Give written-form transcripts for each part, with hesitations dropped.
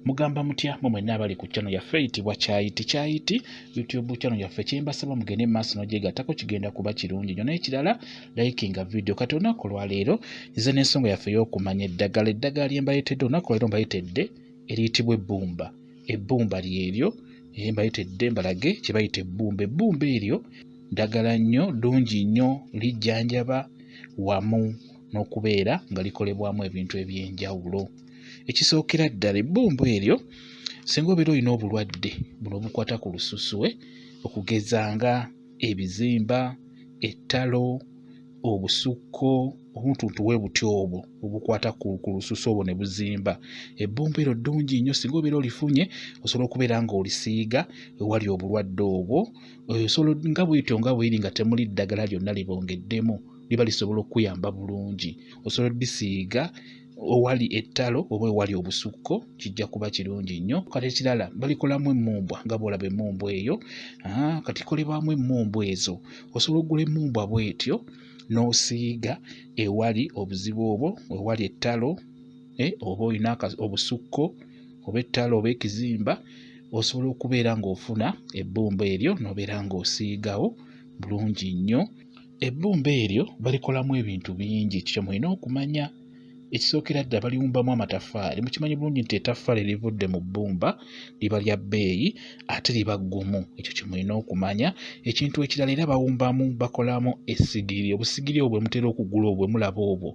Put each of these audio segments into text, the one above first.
Mugamba mutya mwe mwenna abali ku channel yaffe eyitibwa Kyayiti Kyayiti YouTube channel yaffe, kyembasaba mugende mu maaso n'ogyegattako, kigenda kuba kirungi nnyo. N'ekirala, likinga video. Kati olunaku olwaleero nzize n'ensonga yaffe ey'okumanya eddagala. Eddagala lye mbaleetedde olunaku olwaleero mbaleetedde eriyitibwa ebbumba. Ebbumba lyeryo mbaleetedde mbalage kye bayita ebbumba. Ebbumba eryo ddagala nnyo, ddungi nnyo, lijjanjaba wamu n'okubeera nga likolebwamu ebintu eby'enjawulo. Ekisookera ddala, ebbumba eryo singa obeera olina obulwadde buno obukwata ku lususu, okugeza nga ebizimba, ettalo, obusukko, obuntuntu bwe butyo obwo obukwata ku lususu obwo ne buzimba, ebbumba eryo ddungi nnyo. Singa obeera olifunye, osobola okubeera ng'olisiiga ewali obulwadde obwo. Osobola nga bw'etyo nga bw'eri nga temuli ddagala lyonna libongeddemu, liba lisobola okukuyamba bulungi. Osobola oddisiiga owali ettalo oba ewali obusukko, kijja kuba kirungi nnyo. Kati ekirala, balikolamu emmumbwa nga bw'olaba emmumbwa eyo. Kati kolebwamu emmumbwa ezo. Osobola okugula emmumbwa bw'etyo n'osiiga ewali obuzibu obwo, ewali ettalo, oba olina obusukko oba ettalo oba ekizimba, osobola okubeera ng'ofuna ebbumba eryo n'obeera ng'osiigawo bulungi nnyo. Ebbumba eryo balikolamu ebintu bingi, kye mulina okumanya. Ekisookera ddala, baliwumbamu amataffaali. Mukimanyi bulungi nti ettaffaali erivudde mu bbumba liba lya bbeeyi ate liba ggumu, ekyo kye mulina okumanya. Ekintu ekirala, era bawumbamu, bakolamu essigiri. Obusigiri obwo bwe mutera okugula, obwo bwe mulaba obwo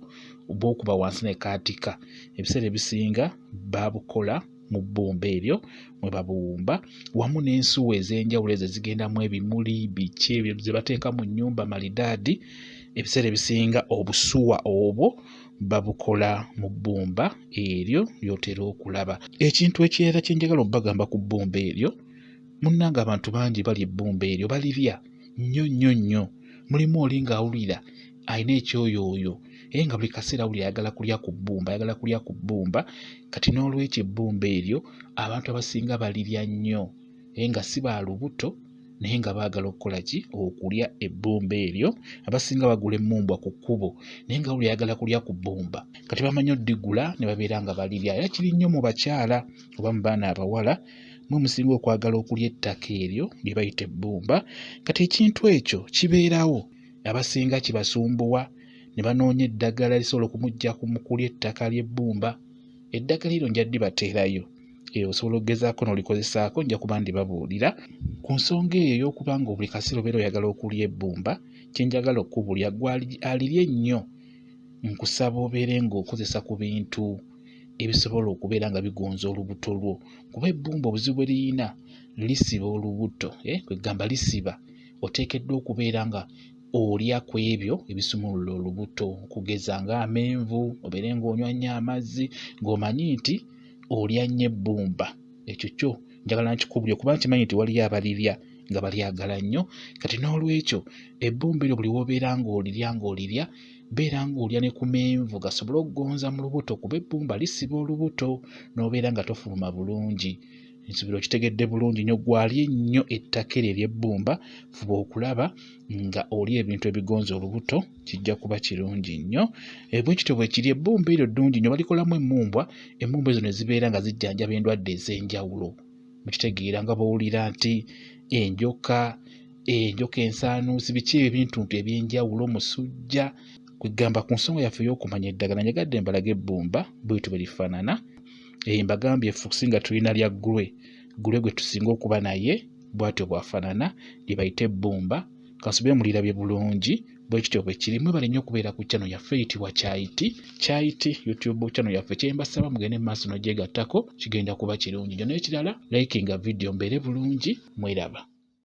bw'okuba wansi ne kaatika, ebiseera ebisinga babukola mu bbumba eryo mwe babuwumba, wamu n'ensuwa ez'enjawulo ezo ezigendamu ebimuli, biki ebyo ze bateeka mu nnyumba malidaadi, ebiseera ebisinga obusuwa obwo babukola mu bbumba eryo ly'otera okulaba. Ekintu ekirala kye njagala obbagamba ku bbumba eryo, munnange, abantu bangi balya ebbumba eryo, balirya nnyo nnyo nnyo. Mulimu oli ng'awulira alina ekyoyooyo naye nga buli kaseera awulira ayagala kulya ku bbumba, ayagala kulya ku bbumba. Kati n'olwekyo ebbumba eryo abantu abasinga balirya nnyo, naye nga si ba lubuto, naye nga baagala okukola ki? Okulya ebbumba eryo. Abasinga bagula emmumbwa ku kkubo, naye nga awulira ayagala kulya ku bbumba. Kati bamanyi oddigula ne babeera nga balirya. Era kiri nnyo mu bakyala oba mu baana abawala, mwe musinga okwagala okulya ettaka eryo lye bayita ebbumba. Kati ekintu ekyo kibeerawo, abasinga kibasumbuwa ne banoonya eddagala lisobola okumuggya mu kulya ettaka ly'ebbumba. Eddagala eryo nja ddibateerayo, osobola okugezaako n'olikozesaako, nja kuba ndibabuulira. Ku nsonga eyo ey'okuba nga buli kaseera obeera oyagala okulya ebbumba, kye njagala okkubuulira ggwe alirya ennyo, nkusaba obeere ng'okozesa ku bintu ebisobola okubeera nga bigonza olubuto lwo, kuba ebbumba obuzibu bwe lirina, lisiba olubuto, kwe ggamba lisiba. Oteekeddwa okubeera nga olya ku ebyo ebisumulula olubuto, okugeza ng'amenvu, obeere ng'onywa nnyo amazzi ng'omanyi nti olya nnyo ebbumba. Ekyo kyo njagala nkikubuulire kuba nkimanyi nti waliyo abalirya nga balyagala nnyo. Kati n'olwekyo ebbumba eryo buli w'obeera ng'olirya ng'olirya, beera ng'olya ne ku menvu gasobole okugonza mu lubuto, kuba ebbumba lisiba olubuto n'obeera nga tofuluma bulungi. Nsuubira okitegedde bulungi nnyo. Ggwe alya ennyo ettaka eryo ery'ebbumba, fuba okulaba nga olya ebintu ebigonza olubuto, kijja kuba kirungi nnyo. Bwe kityo bwe kiri, ebbumba eryo ddungi nnyo, balikolamu emmumbwa, emmumbwa ezo ne zibeera nga zijjanjaba endwadde ez'enjawulo. Mukitegeera nga bw'owulira nti enjoka, enjoka ensaanuusi, biki ebyo ebintuntu eby'enjawulo, musujja. Kwe ggamba ku nsonga yaffe ey'okumanya eddagala, njagadde mbalage ebbumba bwetyo bwe lifaanana. Mbagambye ffe okusinga tulina lya grey, grey gwe tusinga okuba naye bw'atyo bw'afaanana, lye bayita ebbumba. Kansubire mulirabye bulungi, bwe kityo bwe kiri. Mwebale nnyo okubeera ku channel yaffe eyitibwa Kyayiti Kyayiti YouTube channel yaffe. Kye mbasaba, mugende mu maaso n'ogyegattako, kigenda kuba kirungi nnyo. N'ekirala, likinga video mbeere bulungi, mweraba.